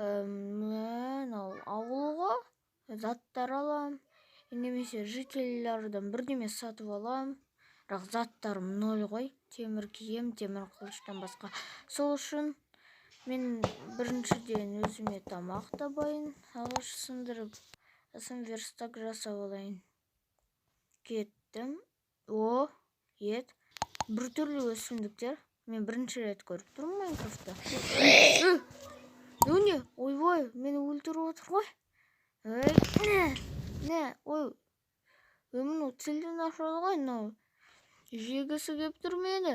Мынау ауылға заттар алам, немесе жительдерден бірдеме сатып алам. Бірақ заттарым ноль ғой. Темір киім, темір қылыштан басқа. Сол үшін мен біріншіден өзіме тамақ табайын, ағаш сындырып, сосын верстак жасап алайын. Кеттім. О, ет. Біртүрлі өсімдіктер. Мен бірінші рет көріп тұрмын Майнкрафтта. Ну не, ойбай, мені өлтіріп отыр ғой. Ей, не, не, ой. Ой, мынау тілден ашады ғой, мынау. Жегісі кеп тұр мені.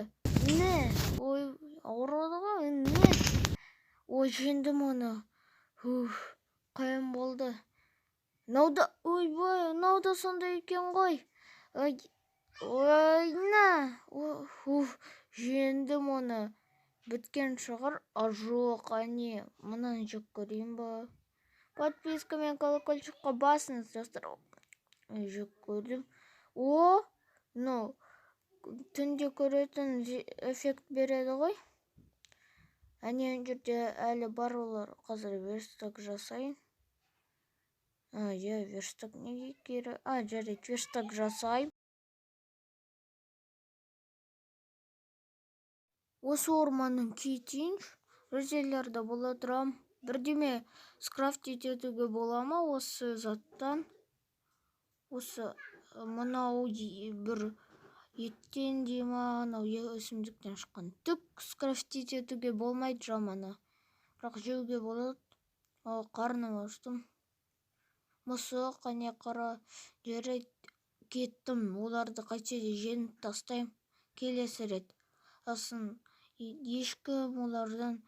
Не, ой, ауырады ғой, не. Ой, жеңдім оны. Уф, қиын болды. Мынау да, ойбай, мынау да сондай екен ғой. Ой, ой, на. Уф, жеңдім оны. Біткен шығар. А жоқ, әне, мынаны жеп көрейін ба? Подписка мен колокольчикқа басыңыз, достар. Жеп көрдім. О, мынау түнде көретін эффект береді ғой. Әне жерде әлі бар олар. Қазір верстак жасайын. А, иә, верстак неге керек? А, жарайды, верстак жасайын. Осы орманнан кетейінші. Жительдерде бола тұрам. Бірдеме скрафтить етуге бола ма осы заттан? Осы мынау бір еттен дей ма, анау өсімдіктен шыққан. Түк скрафтить етуге болмайды жаманы. Бірақ жеуге болады. О, қарным аштым. Мысық, әне қара. Жарайды, кеттім. Оларды қайтсе де жеңіп тастаймын келесі рет. Сосын ешкім олардан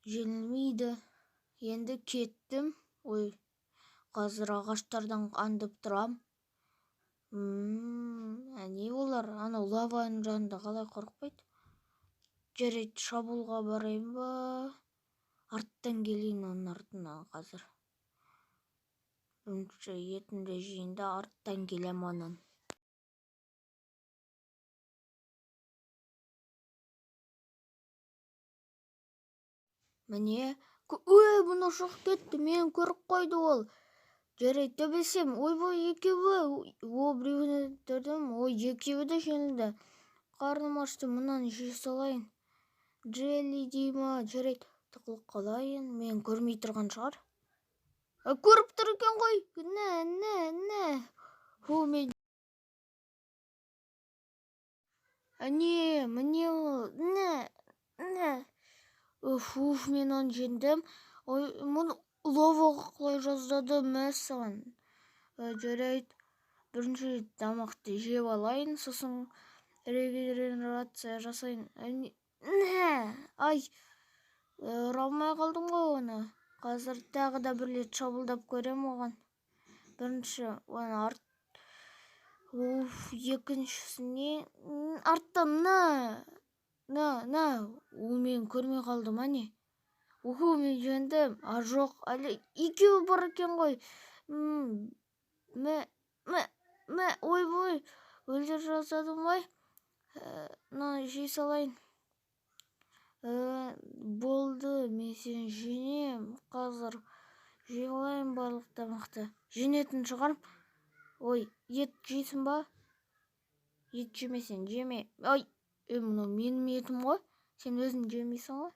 жеңілмейді. Енді кеттім. Ой, қазір ағаштардан аңдып тұрам. Әне олар, анау лаваның жанында қалай қорықпайды? Жарайды, шабуылға барайын ба? Арттан келейін оның артынан қазір. Бірінші етімді жейін де арттан келем оның. Міне, ой, бұны шығып кетті, мені көріп қойды ол. Жарайды, төбелесем. Ойбай, екеуі. О, біреуін өлтірдім. Ой, екеуі де жеңілді. Қарным ашты, мынаны жей салайын. Джелли дей ма? Жарайды, тығылып қалайын. Мен көрмей тұрған шығар. А, көріп тұр екен ғой. Нә, нә, нә. Ху, мен. Әне, міне ол. Нә, нә. Уф, уф, мен оны жеңдім. Ой, мұны лаваға құлай жаздады, мәссаған. Жарайды, бірінші тамақты жеп алайын, сосын регенерация жасайын. Нә, ай, ұра алмай қалдым ғой оны. Қазір тағы да бір рет шабуылдап көрем оған. Бірінші оны арт, уф, екіншісіне арттан на, на, на, у, мен көрмей қалдым, әне. Уху, мен жеңдім. А жоқ, әлі екеуі бар екен ғой. Мә, мә, мә, ойбой, өлтіріп жасадым ғой. Мынаны жей салайын. Болды, мен сені жеңем. Қазір жей алайын барлық тамақты. Жеңетін шығармын. Ой, ет жейсің ба? Ет жемесең, жеме. Ай, мынау менің етім ғой. Сен өзің жемейсің ғой.